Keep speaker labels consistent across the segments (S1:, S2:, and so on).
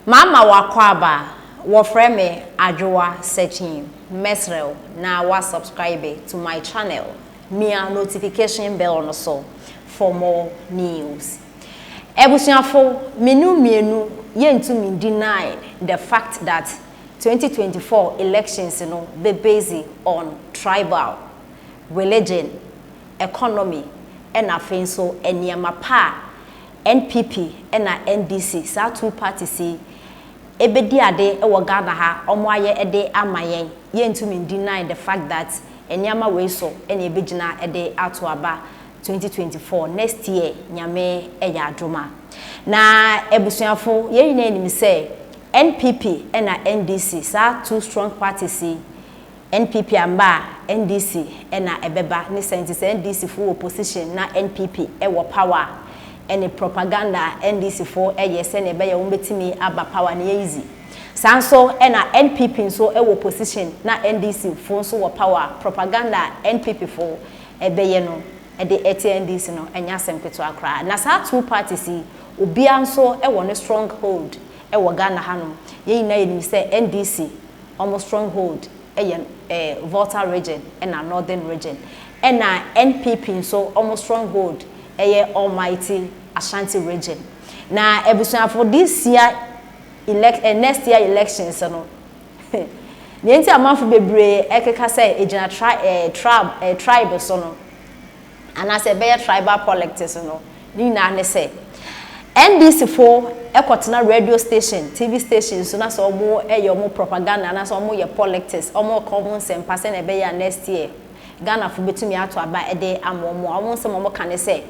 S1: Mama wo akwaaba, wɔfrɛ me Adwoa Sekyim, mɛsrɛ wo na wa subscribe to my channel, mia notification bell no so for more news. Abusuafo, menu mmienu yɛntumi deny the fact that 2024 elections no be based on tribal, religion, economy, ɛna afei nso nneɛma pa a NPP ɛna NDC, saa two parties yi, ebedi ade wɔ Ghana ha, wɔn ayɛ de ama yɛn. Yɛntumi deny the fact that nneɛma wei so ɛna ebegyina de ato aba 2024 next year, Nyame ɛyɛ adoma. Na abusuafo, yɛn nyinaa nim sɛ NPP ɛna NDC, saa two strong parties yi, NPP amba a, NDC ɛna ɛbɛba ne sɛ nti sɛ NDC fo wɔ position na NPP ɛwɔ power, ɛne propaganda NDC fo ɛyɛ sɛnea ɛbɛyɛ wɔn bɛtumi aba power ne yɛ easy. Saa nso ɛna NPP nso ɛwɔ position na NDC fo nso wɔ power, propaganda NPP fo ɛbɛyɛ no ɛde ɛte NDC no, ɛnyɛ asɛm ketewa koraa. Na saa two parties yi, obiara nso ɛwɔ ne stronghold ɛwɔ Ghana hanom. Yɛn nyinaa yɛnim sɛ NDC wɔn stronghold ɛyɛ Volta Region ɛna Northern Region, ɛna NPP nso wɔn stronghold ɛyɛ almighty Ashanti Region. Na abusuafo, this year elect next year elections no, nea nti amanfo bebree ɛkeka sɛ egyina tri ɛɛ tribe tribe so no, anaasɛ ɛbɛyɛ tribal politics no, ne nyinaa ne sɛ NDC fo ɛkɔtena radio station, TV station so na sɛ ɔmo ɛyɛ ɔmo propaganda anaasɛ ɔmo yɛ politics, ɔmo ka ɔmo nsɛmpa sɛ na ɛbɛyɛ a next year Ghana fo betumi ato aba ɛde ama ɔmo a, ɔmo nsɛm ɔmo ka ne sɛ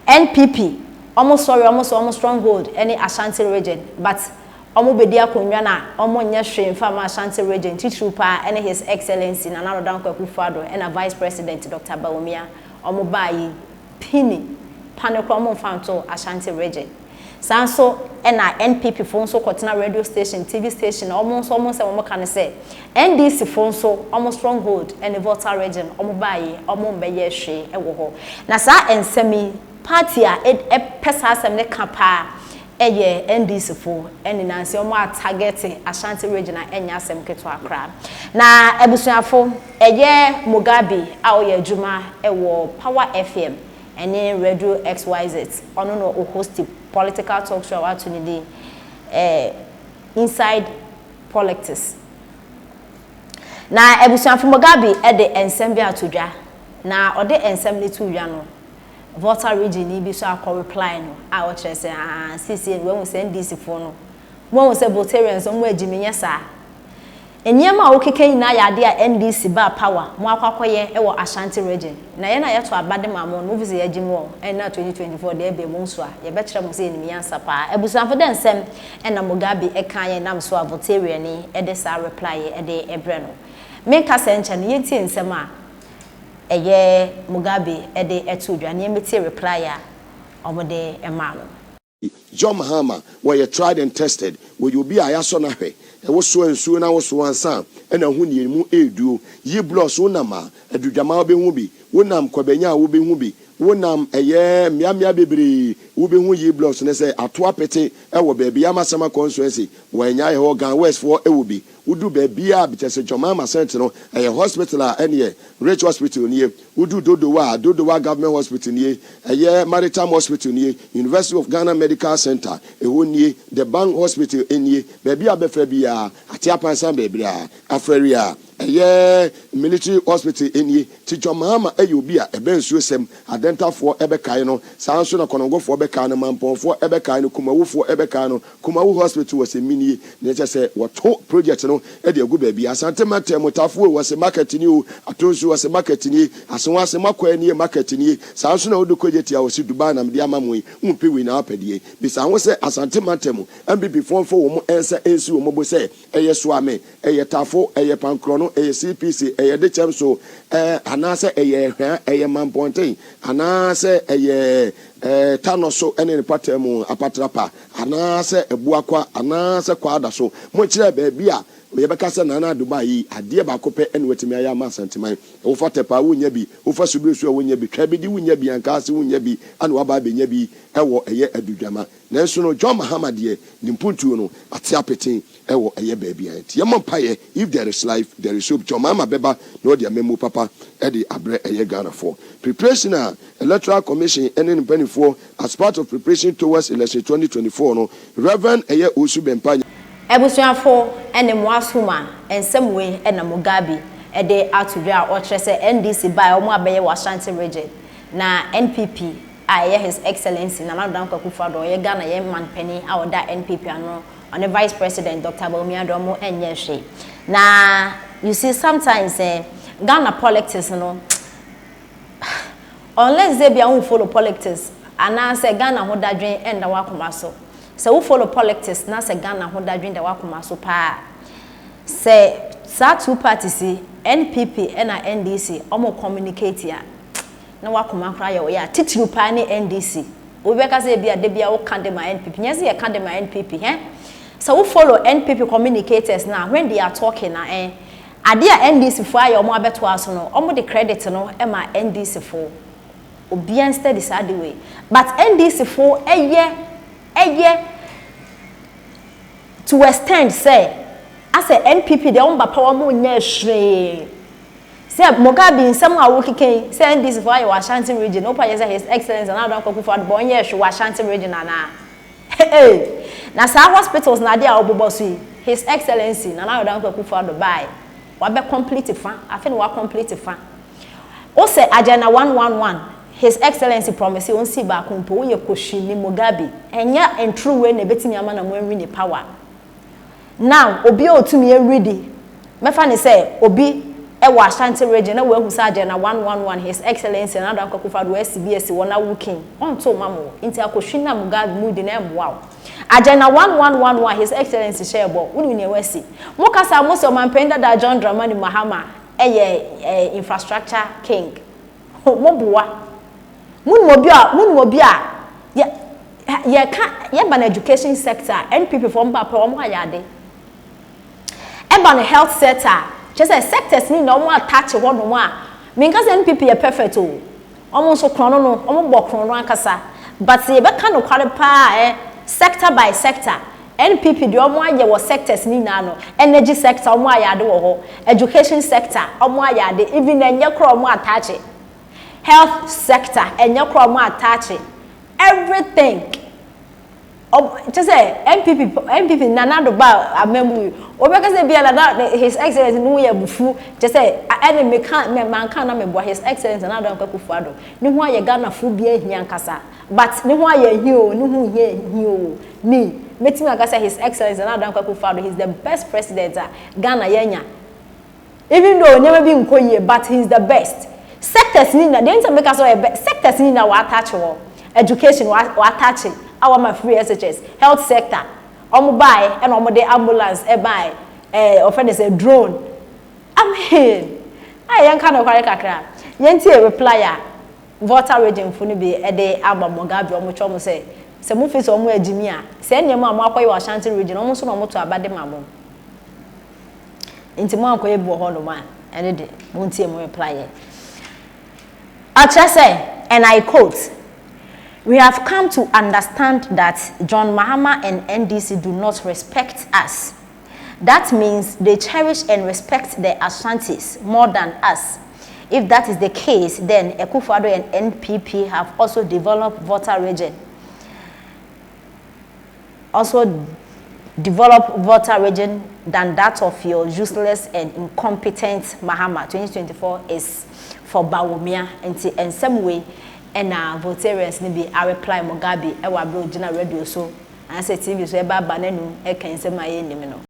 S1: NPP ɔmo sɔre, ɔmo sɛ ɔmo stronghold ɛne Ashanti Region, but ɔmo bɛdi akonnwa na ɔmo nyɛ hwee nfa ma Ashanti Region, titiriw paa ɛne His Excellency Nana Addo Dankwa Akufo-Addo ɛna Vice President Dr. Bawumia. Ɔmo baa yi pini pane koraa ɔmo nfa nto Ashanti Region. Saa nso ɛna NPP fo nso kɔtena radio station, TV station, ɔmo nso ɔmo nsɛm ɔmo ka ne sɛ NDC fo nso ɔmo stronghold ɛne Volta Region, ɔmo baa yi ɔmo mbɛyɛ hwee ɛwɔ hɔ. Na saa nsɛm yi, party a ɛpɛ saa asɛm ne ka paa ɛyɛ NDC fo, ɛne nansi ɔmo atarget Ashanti Region a ɛnyɛ asɛm ketewa koraa. Na abusuafo, ɛyɛ Mugabe a ɔyɛ adwuma ɛwɔ Power FM ɛne Radio XYZ, ɔno no ɔhost political talk show a wato ne din Inside Politics. Na abusuafo, Mugabe ɛde nsɛm bi ato dwa, na ɔde nsɛm ne to dwa no, Volta Region ni bi so akɔ reply no a ɔkyerɛ sɛ aa sisi wɔn sɛ NDC foɔ no, wɔn sɛ Voltarians wɔn agyi mi nyɛ saa. Nneɛma a wɔkeka nyinaa yɛ adeɛ a NDC ba power mo akɔ akɔyɛ wɔ Ashanti Region, na yɛn a yɛto aba de ma mo no, mo fi sɛ yɛagye mu wɔ ɛna 2024 deɛ ɛbɛn mu nso a yɛbɛkyerɛ mo sɛ yɛnim yansa paa. Abusuafo, dɛ nsɛm ɛna Mugabe ɛka yɛn nam so a Voltarian ni ɛde saa reply ɛde ɛbrɛ no. Menka sɛ nkyɛn no, yɛntie nsɛm a ɛyɛ Mugabe ɛde ɛto dwa na yɛmɛtie reply a wɔde ɛmaa no.
S2: John Mahama wɔyɛ tried and tested, wɔyɛ obi a yɛasɔ no ahwɛ. Ɛwɔ soa nsuo na wosoa nsa a ɛna ho nea mu ɛɛduo yi blocks. Wonam a adudwama wobɛhu bi, wonam Kwabenya a wobɛhu bi, wonam ɛyɛ mmeammea bebree wobɛhu yi blocks ne sɛ ato apete ɛwɔ baabi. Amasaman constituency wɔanya yɛ hɔ, Ga West foɔ ɛwɔ bi. Wodu baabi a kyɛ sɛ John Mahama center no ɛyɛ hospital a ɛneɛ Ridge Hospital nie. Wodu Dodowa a, Dodowa Government Hospital nie, ɛyɛ Maritime Hospital nie, University of Ghana Medical Center ɛhɔ nie, the Bank Hospital nie. Baabi a bɛfɛ biara ate apansan, baabi a afɛri a ɛyɛ Military Hospital nie. Ti John Mahama ɛyɛ obi a ɛbɛn nsuo sɛm. Adɛntafoɔ ɛbɛkae no saa nso, na Kɔnɔngofoɔ bɛkae no, Mampɔnfoɔ ɛbɛkae no, Kumawufoɔ ɛbɛkae no. Kumawu Hospital wɔ sɛ minie na ɛkyɛ sɛ wɔto project no ɛde agu baabi. Asante Mantam Mutafoɔ wɔ sɛ market ni o, Atonsu wɔ sɛ market nie, Asewase Makɔɛ nie, market nie. Saa nso na wode kɔgye tia wɔ sɛ Dubai na mede ama mo yi, wompɛ wei na wapɛdeɛ bisa ho sɛ Asante Mantam NPP foɔ mfa wɔn nsa nsi wɔn bo sɛ ɛyɛ Soame, ɛyɛ Tafo, ɛyɛ Pankorɔ no, ɛyɛ CPC, ɛyɛ Dekyɛm so, anaasɛ ɛyɛ Ɛhwɛa, ɛyɛ Mampɔnten, anaasɛ ɛyɛ Tanɔ so ne ne mpɔtam mu, Apatrapa anaasɛ Abuakwa anaasɛ Kwada so. Monkyerɛ baabi a yɛbɛka sɛ Nana Addo baeɛ yi, adeɛ baako pɛ na watumi ayɛ ama Asanteman. Wofa Tɛpɛ a, wonnya bi, wofa Subiresu a, wonnya bi, Twabidi wonnya bi, Ankaase wonnya bi, ɛna waba abɛnya bi wɔ ɛyɛ Adudwama. Nanso no John Mahama deɛ ne mpuntuo no ate apete wɔ ɛyɛ baabi a nti yɛmmɔ mpaeɛ if there is life there is hope John Mahama bɛba na ɔde amammuo papa de abrɛ ɛyɛ Ghanafoɔ. Preparation a Electoral Commission ne ne mpaninfoɔ as part of preparation towards election 2024 no Rev ɛyɛ Owusu Bempah
S1: Abusuafo ne mo asom a, nsɛm wei na Mugabe de ato dwa a ɔkyerɛ sɛ NDC bae a wɔn abɛyɛ wɔ Ashanti region na NPP a ɛyɛ His Excellency Nana Addo Dankwa Akufo-Addo a ɔyɛ Ghana yɛn man panin a ɔda NPP ano ɔne Vice President Doctor Bawumia deɛ ɔmo nyɛ hwee na you see sometimes eh Ghana politics no unless sɛ ebia wo follow politics anaa sɛ Ghana ho dadwen nda w'akoma so sɛ wo follow politics na sɛ Ghana ho dadwen da w'akoma so paa sɛ saa two parties yi NPP ɛna NDC ɔmo communicate a na w'akoma koraa yɛ wo ya, titiriw paa ne NDC. Obi bɛka sɛ ebia da biara woka de ma NPP, nyɛ sɛ yɛka de ma NPP, hɛ? Sɛ wo follow NPP communicators no a, when they are talking a, eh, adeɛ a NDC foɔ ayɛ wɔn abɛtoa so no, wɔn de credit no ma NDC foɔ. Obiara nstudy saa ade wei. But NDC foɔ yɛ, ɛyɛ to extend sɛ, asɛ NPP deɛ wɔn ba power wɔn nyɛɛ hwee. Sɛ Mugabe nsɛm a wokeka yi sɛ NDC foɔ ayɛ wɔ Ashanti region no wopɛ akyerɛ sɛ His Excellency Nana Addo Dankwa Akufo Addo bɔ ɔnyɛɛ hwee wɔ Ashanti region anaa? Hey! Na saa hospitals na adeɛ a wobobɔ so yi His Excellency Nana Addo Dankwa Akufo Addo baae wabɛ complete fa afe na wa complete fa Wosɛ Agenda 111 His Excellency promise onsii baako mpo woyɛ kohwini Mugabe ɛnyɛ ntoro wei na ɛbɛtumi ama na mo anwini power Now obi a otumi awuridi, mɛfa no sɛ obi wɔ Ashanti region na wahu sɛ Agenda 111 His Excellency Nana Addo Dankwa Akufo-Addo asi bi asi hɔ na wo king, ɔnto mma mo. Nti akɔhwi no a Mugabe mudi no ɛmmoa wo. Agenda 111 His Excellency hyɛɛ bɔ, wonim nea wasi? Mo kasa a mose Ɔmanpanin dada John Dramani Mahama yɛ infrastructure king. Mo boa. Monim obi a monim obi a yɛ yɛka yɛba no education sector a NPP foɔ ba pɛ wɔn ayɛ ade. Ɛba no health sector a kyerɛ sɛ sectors ne nyinaa wɔn attach hɔ nom a menka sɛ NPP yɛ perfect o. Wɔn nso korɔno no wɔn bɔ korɔno ankasa but sɛ yɛbɛka nokware paa ɛ sector by sector NPP deɛ wɔn ayɛ wɔ sectors ne nyinaa no energy sector wɔn ayɛ ade wɔ hɔ education sector wɔn ayɛ ade even ɛnyɛ koraa wɔn attach Health sector ɛnyɛ koraa ɔmo attach everything ɔmo kyɛ sɛ NPP NPP Nana Addo ba amamu yi obɛka sɛ bia Nana his excellence ne ho yɛ abufu kyɛ sɛ ɛne meka mɛ manka na meboa his excellence Nana Addo Dankwa Akufo Addo ne ho ayɛ Ghana fo bi ahia ankasa but ne ho ayɛ ahi o ne ho hia ahi o me mɛtumi aka sɛ his excellence Nana Addo Dankwa Akufo Addo he's the best president a Ghana yɛanya. Even though nneɛma bi nkɔ yie but he is the best. Sectors ne nyinaa, deɛ nti a meka sɛ ɔyɛ best, sectors ne nyinaa w'attach hɔ. Education w'attach a wama free SHS, health sector, wɔn baeɛ ɛna wɔn de ambulance ɛbaeɛ, ɛɛ wɔfrɛ no sɛ drone. I mean, ayɛ yɛnka nokware kakra. Yɛntie reply a Volta region fo no bi de aba Mugabe, wɔn kyerɛ wɔn sɛ, sɛ mo fi sɛ wɔn agyimi a, saa nneɛma a wɔakɔyɛ wɔ Ashanti region, wɔn nso na wɔto aba de ma mo. Nti mo ankɔyɛ bi wɔ hɔ nom a, ɛno de, montie mo reply yɛ. Ɔkyerɛ sɛ, and I quote, We have come to understand that John Mahama and NDC do not respect us. That means they cherish and respect the Ashantis more than us. If that is the case, then Akufo-Addo and NPP have also developed Volta region. Also develop Volta region than that of your useless and incompetent Mahama 2024 is for Bawumia nti nsɛm wei na Voltarians no bi a reply Mugabe wɔ aberɛ a ɔgyina radio so anaasɛ TV so ɛbaaba n'anum ɛka nsɛm a yɛnnim no.